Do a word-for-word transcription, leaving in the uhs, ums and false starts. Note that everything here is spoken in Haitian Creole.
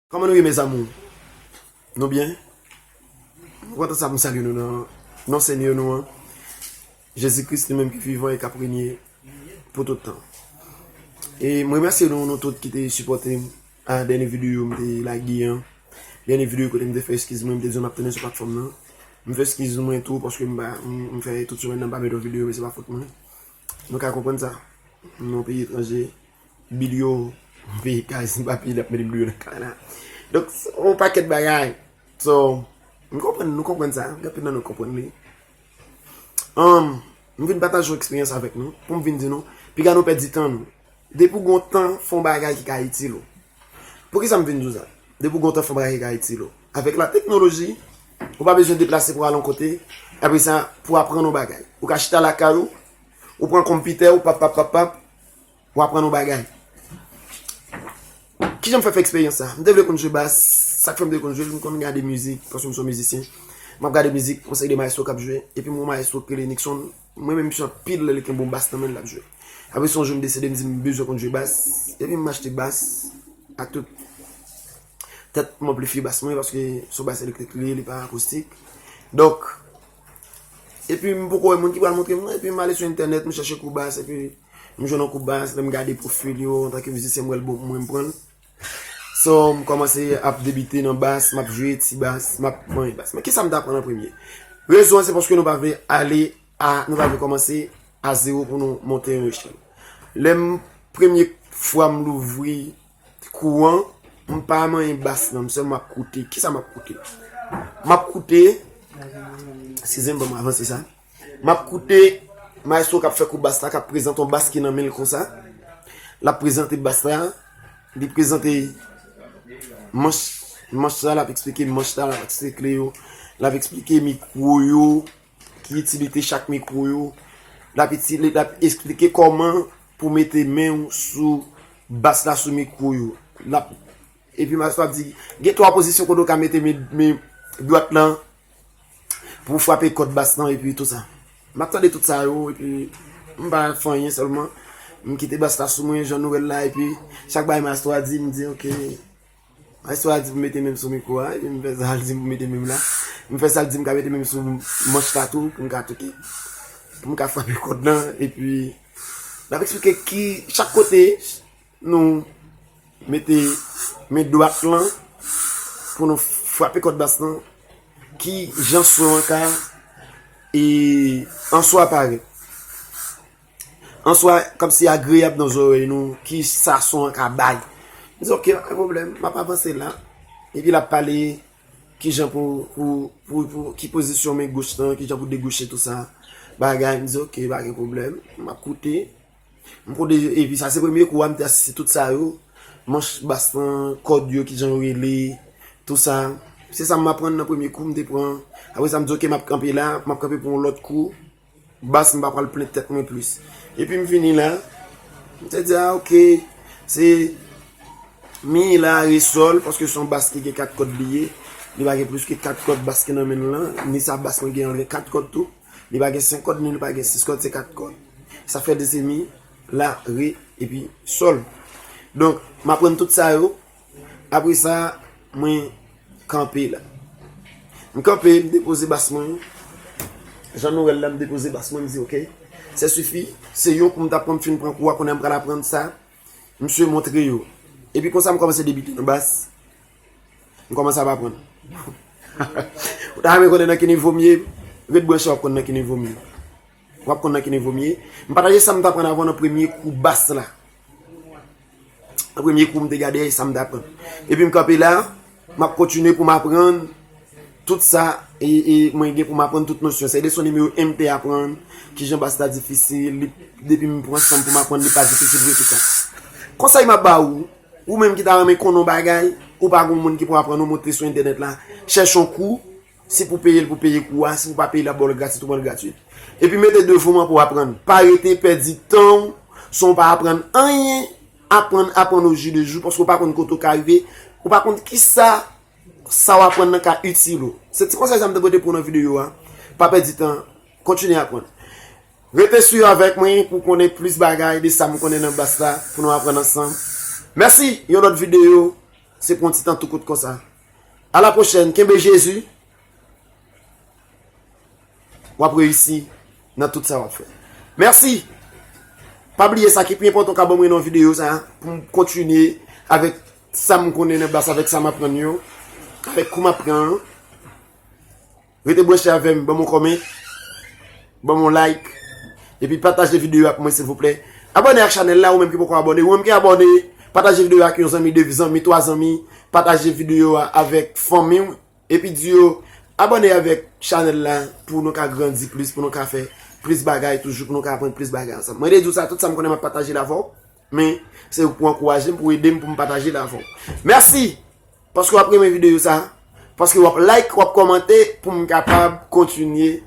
Kòman nou ye, mes amours? Nou byen? Nou kontan sa pou m salye nou nan non Senyè nou an, Jezi Kris, li menm ki vivan e k ap renye pou tout tan. E m remèsye nou, nou tout ki te sipòte m a dènye videyo m te lage an. Dènye videyo kote m te fè eskiz mwen, m te di nou m ap tounen sou platfòm nan. M fè eskiz mwen tou paske m pa, m, m fè tout semèn nan m pa met yon videyo, men se pa fòt mwen. Nou ka konprann sa. Nou nan yon peyi etranje, bilyo, yon peyi kay, si m pa peye, l ap mete bilyo nan kay la. Donk, se yon pakèt bagay. So, m konprann, nou konprann sa. Gen anpil nan nou konprann li. Um, m vin pataje yon eksperyans avèk nou, pou m vin di nou, piga nou pèdi tan nou. Depi w gen yon tan, fè yon bagay ki ka itil ou. Poukisa m vin di w sa? Depi w gen yon tan, fè yon bagay ki ka itil ou. Avèk la teknoloji, ou pa bezwen deplase pou al yon kote, apre sa, pou aprann yon bagay. Ou ka chita lakay ou, ou pran konpitè ou, pap, pap, pap, pap, w aprann yon bagay. Kijan m fè fè eksperyans sa? M te vle konn jwe bas, sa k fè m te konn jwe, m konn gade mizik, paske m se yon mizisyen. M ap gade mizik, yon seri de maestro k ap jwe, epi m wè yon maestro k rele Nixon, mwen menm misye anpil lè li kenbe yon bas nan men l, l ap jwe. Apre se yon jou m deside, m di m bezwen konn jwe bas, epi m achte bas ak tout tèt m anplifye bas mwen, paske se yon bas elektrik li ye, li pa akostik. Donk, epi m poko wè moun ki pral montre m non, epi m ale sou entènèt, m chèche kou bas, epi m jwenn yon kou bas, lè m gade pwofil yo, antanke mizisyen, m wè l bon pou mwen, m pran l. So, m kòmanse ap debite nan bas, m ap jwe ti bas, m ap manyen bas. Men kisa m t aprann an premye? Rezon an, se paske nou pa vle ale a, nou pa vle kòmanse a zewo pou nou monte yon echèl. Lè m, premye fwa m louvri kou an, m pa manyen bas non, m sèlman ap koute. Kisa m ap koute? M ap koute, eskize m, ban m avanse sa. M ap koute maestro k ap fè kou bas la, k ap prezante yon bas ki nan men l konsa. L ap prezante bas la, li prezante manch, manch la, l ap eksplike manch la, l ap eksplike yo, l ap eksplike mikwo yo, ki itilite chak mikwo yo. L ap itili-, l ap eksplike kòman pou mete men w sou bas la, sou mikwo yo. L ap, epi maestro ap di, gen twa pozisyon kote w ka mete men, men dwat lan pou frape kòd bas lan epi tou sa. M ap tande tout sa yo, epi m pa fè anyen sèlman. M kite bas la sou mwen, jan nou wè l la, epi chak bagay maestro a di, m di, "Ok." Maestro a di pou m mete men m sou mikwo a, epi m fè sa l di m pou m mete men m la. M fè sa l di m ka mete men m sou manch la tou, pou m ka touke. Pou m ka frape kòd lan, epi l ap eksplike ki, chak kote, nou mete men dwat lan pou nou frape kòd bas lan, ki jan son an ka, e, answa parèt. Answa, kòmsi agreyab nan zòrèy nou, ki sa son an ka bay. M di, "Ok, pa gen pwoblèm, m ap avanse la." Epi l ap pale ki jan pou, pou, pou, pou, ki pozisyon men goch lan, ki jan pou degouche tou sa. Bagay, m di, "Ok, pa gen pwoblèm, m ap koute." M kote, epi sa se premye kou a, m te asiste tout sa yo. Manch bas lan, kòd yo, kijan yo rele, tou sa. Se sa m aprann nan premye kou, m te pran. Apre sa, m di, "Ok, m ap kanpe la, m ap kanpe pou yon lòt kou. Bas, m pa pral plen tèt mwen plis." Epi m vini la, m te di, "Ah, ok, se mi, la, re, sòl," paske se yon bas ki gen kat kòd li ye. Li pa gen plis ke kat kòd bas ki nan men l lan. Ni sa bas mwen gen an, li gen kat kòd tou. Li pa gen senk kòd, ni li pa gen sis kòd, se kat kòd. Sa fè de se mi, la, re, epi sòl. Donk, m aprann tout sa yo. Apre sa, mwen kanpe la. M kanpe, m depoze bas mwen. Jan nou wè l la, m depoze bas mwen, m di, "Ok, se sifi." Se yon kou m t ap pran, m fin pran kou a, kounye a m pral aprann sa. Misye montre yo. Epi konsa, m kòmanse debite nan bas. M kòmanse ap aprann. Ou ta renmen konnen nan ki nivo m ye? Ret branche, w ap konn nan ki nivo m ye. W ap konn nan ki nivo m ye. M pataje sa m t aprann avè w nan premye kou bas la. Nan premye kou m te gade, e sa m t aprann. Epi m kanpe la, m ap kontinye pou m aprann tout sa, e, e mwen gen pou m aprann tout nosyon. Se leson nimewo en m te aprann, kijan bas la difisil, li, depi m pran san m pou m aprann, li pa difisil vre tou sa. Konsèy m ap ba ou, ou menm ki ta renmen konnen yon bagay, ou pa gen yon moun ki pou aprann ou, montre sou entènèt la, chèche yon kou, si pou peye l, pou peye kou a, si pou pa peye l, l ap ba w l gratwit, ou pran l gratwit. Epi mete devouman pou w aprann. Pa rete pèdi tan w, san w pa aprann anyen, aprann, aprann au jour le jour, paske w pa konn kote w ka rive, ou pa konn kisa sa w aprann nan ka itil ou. Se ti konsèy sa m te pote pou w nan videyo a. Pa pèdi tan, kontinye aprann. Rete swiv avèk mwen pou w konnen plis bagay de sa m konnen nan bas la, pou nou aprann ansanm. Mèsi, yon lòt videyo. Se pran ti tan tou kout konsa. A la pwochèn, kenbe Jezi. W ap reyisi nan tout sa w ap fè. Mèsi. Pa bliye sa ki pi enpòtan, ka ban mwen nan videyo sa pou m kontinye avèk sa m konnen nan baz, avèk sa m aprann yo, avèk kou m ap pran yo. Rete branche avè m, ban m yon comment, ban m yon like, epi pataje videyo ak mwen silvouplè. Abòne ak chanèl la, ou menm ki poko abòne, ou menm ki abòne, pataje videyo ak yon zanmi, de zanmi, twa zanmi, pataje videyo a avèk fanmi w, epi di yo abòne avèk chanèl la pou nou ka grandi plis, pou nou ka fè plis bagay toujou, pou nou ka aprann plis bagay ansanm. Mwen te di w sa, tout sa m konnen m ap pataje l avè w, men se pou ankouraje m, pou ede m, pou m pataje l avè w. Mèsi paske w ap renmen videyo sa, paske w ap like, w ap kòmante pou m kapab kontinye